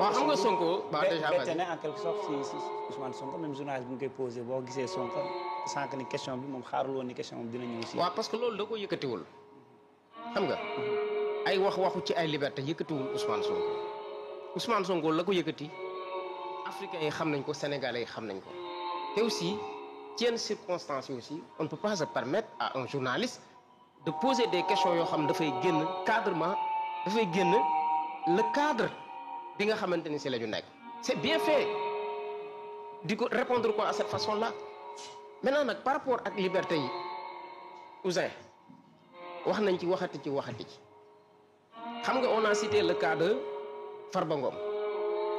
waaw xam nga Sonko. ba déjà bette ne en quelque sorte si Ousmane Sonko même journaliste bu ñu koy posé boo gisee Sonko sànq ni question bi moom xaarul woon ni question bi dina ñëw si. waaw parce que loolu da ko yëkkatiwul xam nga ay waxu ci ay liberté yëkkatiwul Ousmane Sonko la ko yëkkati africains yi xam nañ ko sénégalais yi xam nañ ko te aussi ci yenn circonstances yi aussi on ne peut pas se permettre à un journaliste de poser des questions yoo xam dafay génn cadrement dafay génn le cadre bi nga xamante ni si la ñu nekk. c'est bien fait di ko répondre quoi à cette façon là maintenant nag par rapport ak liberté yi Ouzin wax nañ ci waxati ci xam nga on a cité le cas de Farba Ngom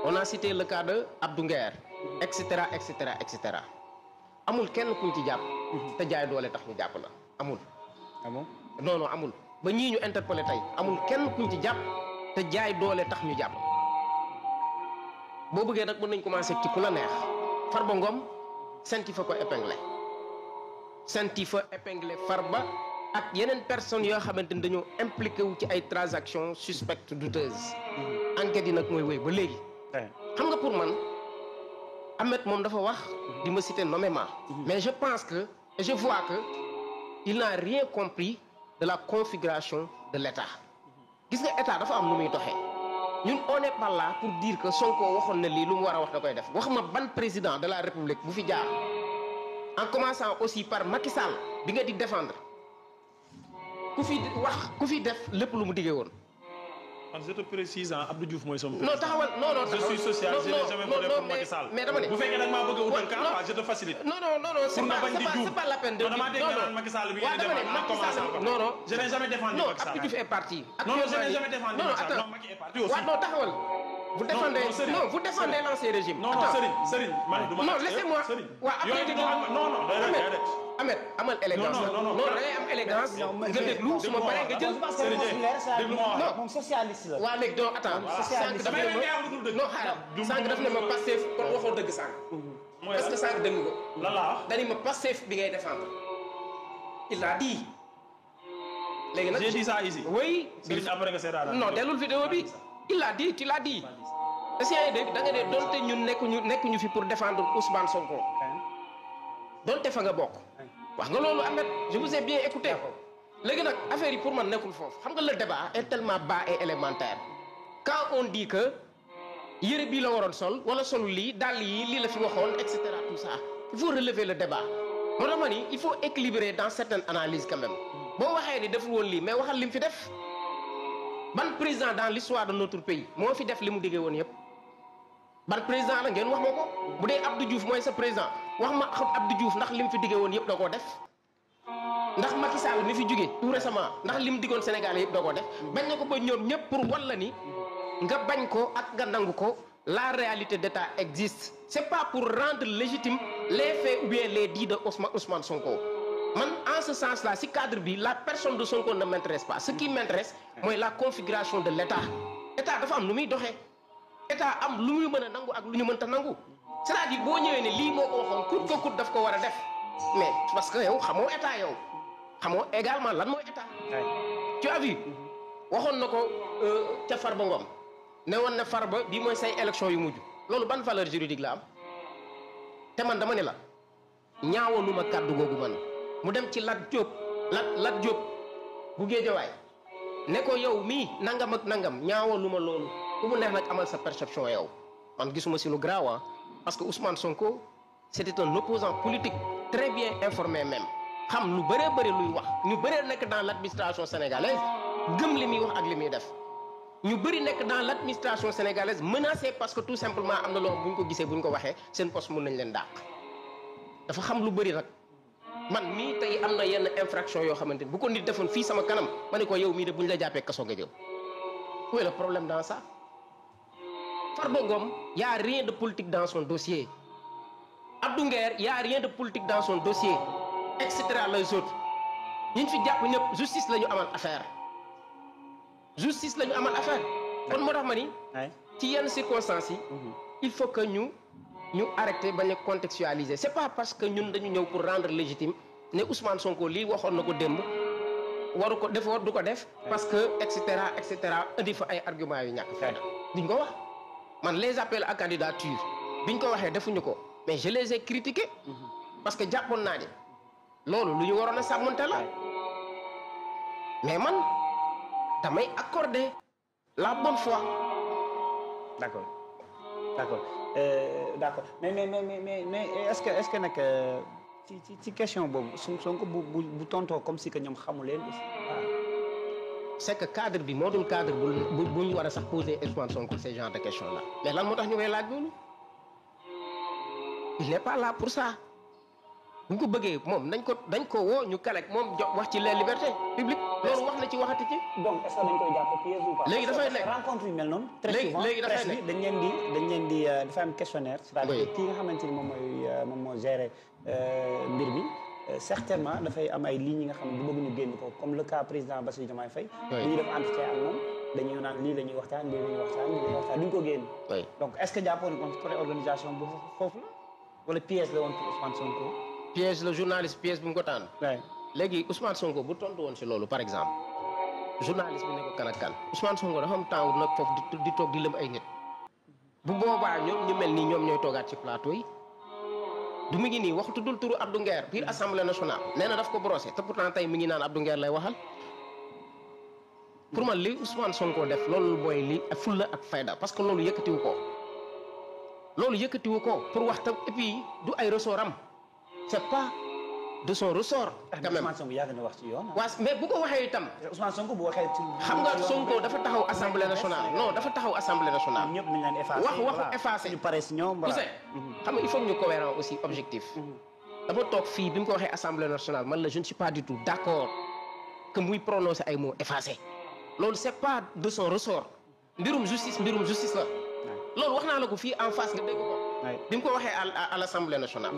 on a cité le cas de Abdou Nguer et cetera et cetera et cetera amul kenn kuñ ci jàpp te jaay doole tax ñu jàpp la amul. amul non amul ba ñii ñu interpellé tey amul kenn kuñ ci jàpp te jaay doole tax ñu jàpp boo bëggee nag mën nañ commencé ci ku la neex Farba Ngom senti fa ko épinglé Farba ak yeneen personnes yoo xamante ni dañoo impliqué wu ci ay transactions suspectes douteuses enquête yi nag mooy wéy ba léegi xam nga pour man Ahmed moom dafa wax di ma citer nommément mais je pense que et je vois que il n'a rien compris de la configuration de l'État gis nga état dafa am nu muy doxee ñun on n'est pas là pour dire que Sonko waxoon na lii lu mu war a wax da koy def wax ma ban président de la République bu fi jaar en commençant aussi par Macky Sall bi nga di défendre ku fi def lépp lu mu diggee woon. man je te précise Abdou Diouf mooy sama. non taxawal non je suis social je n'ai jamais voté pour Macky Sall. mais dama ne bu fekkee nag maa bëgg a wutal camp je te facilite. non c'est pas la peine de. non damaa dégg naan Macky Sall bi ngeen di défendre en commençant par. non je n'ai jamais défendu Macky Sall. Abdou Diouf est parti. non je n'ai jamais défendu Macky Sall non Macky est parti aussi. waaw non taxawal. vous défendez l'ancien régime. non Serigne man du ma. non laissez-moi. Ahmed amal élégance non da ngay am élégance nga déglu su ma paree nga jël. non moom socialiste la. waaw léegi donc attends. socialiste sànq daf ne ma Pastef kon waxoo dëgg sànq. est-ce que sànq dégg nga ko. lan laa wax dañu ma Pastef bi ngay défendre. il a dit. léegi nag j'ai dit ça ici. oui. Serigne après nga seetaan non dellul vidéo bi. il a dit tu l'as dit. est-ce que dégg da nga ne donte ñun nekkuñu fi pour défendre Ousmane Sonko. donte fa nga bokk. wax nga loolu Ahmed je vous ai bien écouté. léegi nag affaire yi pour man nekkul foofu xam nga le débat est tellement bas et élémentaire. quand on dit que yëre bii la waroon sol wala solu lii dàll yi lii la fi waxoon et cetera tout ça il faut relever le débat. moo tax ma ni il faut équilibrer dans certaines analyses quand même. boo waxee ni deful woon lii mais waxal li mu fi def. ban président dans l'histoire de notre pays moo fi def li mu diggee woon yëpp. ban président la ngeen wax ma ko bu dee Abdou Diouf mooy sa président wax ma Abdou Diouf ndax li mu fi diggee woon yëpp da koo def. ndax Macky Sall mi fi jógee tout récemment ndax li mu diggoon Sénégal yëpp da koo def. bañ na ko ba ñoom ñëpp pour wan la ni nga bañ ko ak nga nangu ko la réalité d'État existe. c'est pas pour rendre légitime les faits ou bien les dits de Ousmane Sonko. man en ce sens-là si cadre bi la personne de Sonko ne m'intéresse pas ce qui m'intéresse mooy la configuration de l'État. État dafa am lu muy doxee. État am lu muy mën a nangu ak lu ñu mënta nangu. c'est-à-dire boo ñëwee ne lii moo ko waxoon coûte que coûte daf ko war a def mais parce que yow xamoo État yow xamoo également lan mooy État. tu as vu waxoon na ko ca Farba Ngom ne woon na Farba bii mooy say élection yu mujj loolu ban valeur juridique la am te man dama ne la ñaawaluma kàddu googu man mu dem ci Lat Diop bu Géejawaay ne ko yow mii nangam ak nangam ñaawaluma loolu ku mu neex nag amal sa perception yow man gisuma si lu grave parce que Ousmane Sonko c'était un opposant politique très bien informé même xam lu bëree bëri luy wax ñu bëree nekk dans l'administration sénégalaise gëm li muy wax ak li muy def ñu bëri nekk dans l'administration sénégalaise menacé parce que tout simplement am na loo xam bu ñu ko gisee bu ñu ko waxee seen poste mun nañ leen dàq dafa xam lu bëri nag man mii tey am na yenn infraction yoo xamante ni bu ko nit defoon fii sama kanam ma ne ko yow mii de bu ñu la jàppee kaso nga jëm où est le problème dans ça. Farba Ngom y a rien de politique dans son dossier Abdou Nguer y a rien de politique dans son dossier et cetera les autres ñi ñu fi jàpp ñëpp justice la ñu amal affaire kon moo tax ma ni ci yenn circonstances yi il faut que ñu arrêter bañ a contextualiser c'est pas parce que ñun dañu ñëw pour rendre légitime ne Ousmane Sonko lii waxoon na ko démb waru ko defoo du ko def parce que et cetera indi fa ay arguments yu ñàkk fayda duñ ko wax man les appels à candidature biñ ko waxee defuñu ko mais je les ai critiqués parce que jàppoon naa ni loolu lu ñu waroon a sàmmante la mais man damay accorder la bonne foi. d'accord d'accord mais est-ce que nag ci question boobu Sonko bu tontoo comme si que ñoom xamu leen aussi. c'est que cadre bi moo dul cadre bu ñu war a sax poser Ousmane Sonko ces genre de questions là mais lan moo tax ñu koy laaj loolu il n'est pas là pour ça bu ñu ko bëggee moom dañ ko woo ñu kalek moom wax ci les libertés publiques loolu wax na ci waxati ci. donc est-ce que dañ koy jàpp piège ou pas. léegi dafay nekk rencontre yu mel noonu. très souvent presse bi dañ leen di dafa am questionnaire. c'est-à-dire kii nga xamante ni moom moo gérer mbir mi. certainement dafay am ay lignes yi nga xam ne du bëgg ñu génn ko comme le cas président Bassirou Diomaye Faye. dañuy def entretien ak moom dañuy naan lii la ñuy waxtaan duñ ko génn. donc est-ce que jàppoon kon côté organisation bu foofu la wala piège la woon pour Ousmane Sonko. piège la journaliste piège bi mu ko tànn. léegi Ousmane Sonko bu tontu woon si loolu par exemple journaliste bi ne ko kan ak kan Ousmane Sonko dafa am temps nag foofu di toog di lëm ay nit bu boobaa ñoom ñu mel nii ñoom ñooy toogaat ci plateau yi. du mu ngi nii waxtu dul turu Abdou Nguer biir assemblée nationale nee na daf ko brosser te pourtant tey mi ngi naan Abdou Nguer lay waxal pour man li Ousmane Sonko def loolu booy li fulla ak fayda parce que loolu yëkkatiwu ko pour wax tam et puis du ay ressort am c'est pas de son ressort. quand même Ousmane Sonko yàgg na wax ci yoon. waaw mais bu ko waxee itam. Ousmane Sonko bu waxee ci. xam nga Sonko dafa taxaw assemblée nationale non dafa taxaw assemblée nationale. ñëpp nañ leen effacé waxu effacé. ñu pare si ñoom voilà. xam nga il faut que ñu cohérent aussi objectif. dama toog fii bi mu ko waxee assemblée nationale man la je ne suis pas du tout d'accord que muy prononcer ay mots effacés loolu c'est pas de son ressort mbirum justice la. loolu wax naa la ko fii en face nga dégg ko. bi mu ko waxee à l'assemblée nationale.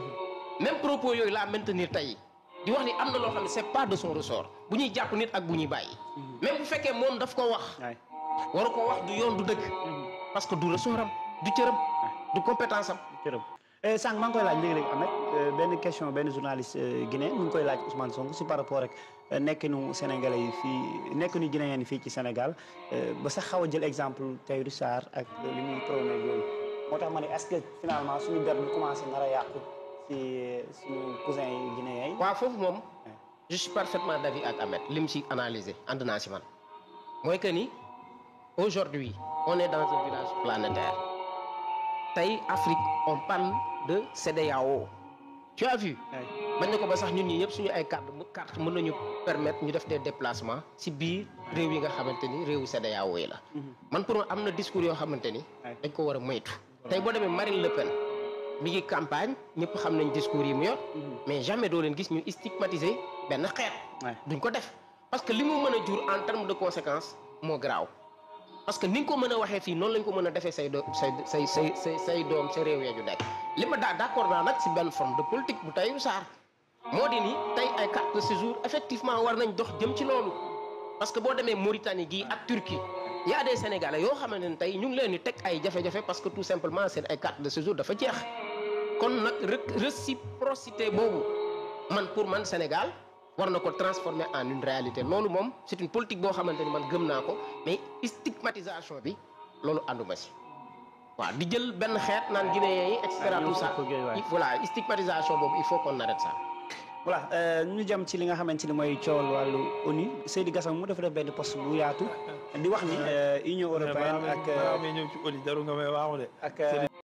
même propos yooyu laa maintenir tey di wax ni am na loo xam ne c'est pas de son ressort bu ñuy jàpp nit ak bu ñuy bàyyi. même bu fekkee moom daf ko wax. waru ko wax du yoon du dëgg. parce que du ressort am du cëram. du compétence am. sànq maa ngi koy laaj léegi-léegi Ahmed benn question benn journaliste guinéen mu ngi koy laaj Ousmane Sonko si par rapport ak nekkinu Sénégalais yi fii nekkinu Guinéen yi fii ci Sénégal ba sax xaw a jël exemple Tahirou Sarr ak li muy prôné yooyu moo tax ma ne est-ce que finalement suñu der bi commencé nar a yàqu si suñu cousins yi guinéens yi. waaw foofu moom je suis parfaitement d'avis ak Ahmed li mu si analysé ànd naa si man mooy que ni aujourd'hui on est dans un village planétaire tey Afrique on parle de CEDEAO tu as vu bañ na ko ba sax ñun ñi ñëpp suñu ay carte mën nañu permettre ñu def des déplacements si biir réew yi nga xamante ni réewu CEDEAO yi la man pour am na discours yoo xamante ni dañ ko war a moytu tey boo demee Marine Le Pen mi ngi campagne ñëpp xam nañ discours yi mu yor mais jamais doo leen gis ñu stigmatiser benn xeet duñ ko def parce que li mu mën a jur en termes de conséquences moo garaaw parce que ni nga ko mën a waxee fii noonu lañ ko mën a defee say doom sa réew ya ñu nekk li ma d'accord naa nag si benn forme de politique bu Tahirou Sarr moo di ni tey ay carte de séjour effectivement war nañ dox jëm ci loolu parce que boo demee Mauritanie gii ak Turquie y a des Sénégalais yoo xamante ne tey ñu ngi leen di teg ay jafe-jafe parce que tout simplement seen ay carte de séjour dafa jeex kon nag réciprocité boobu pour man Sénégal war na ko transformer en une réalité loolu moom c'est une politique boo xamante ni man gëm naa ko mais stigmatisation bi loolu ànduma si waaw di jël benn xeet naan guinéens yi et cetera tout ça voilà stigmatisation boobu il faut qu'on arrête ça. voilà ñu jëm ci li nga xamante ni mooy coowal wàllu ONU Seydi Gassama mu dafa def benn poste bu yaatu di wax ni Union européenne ak. ñëw ci ONU jarul nga may waaxu de.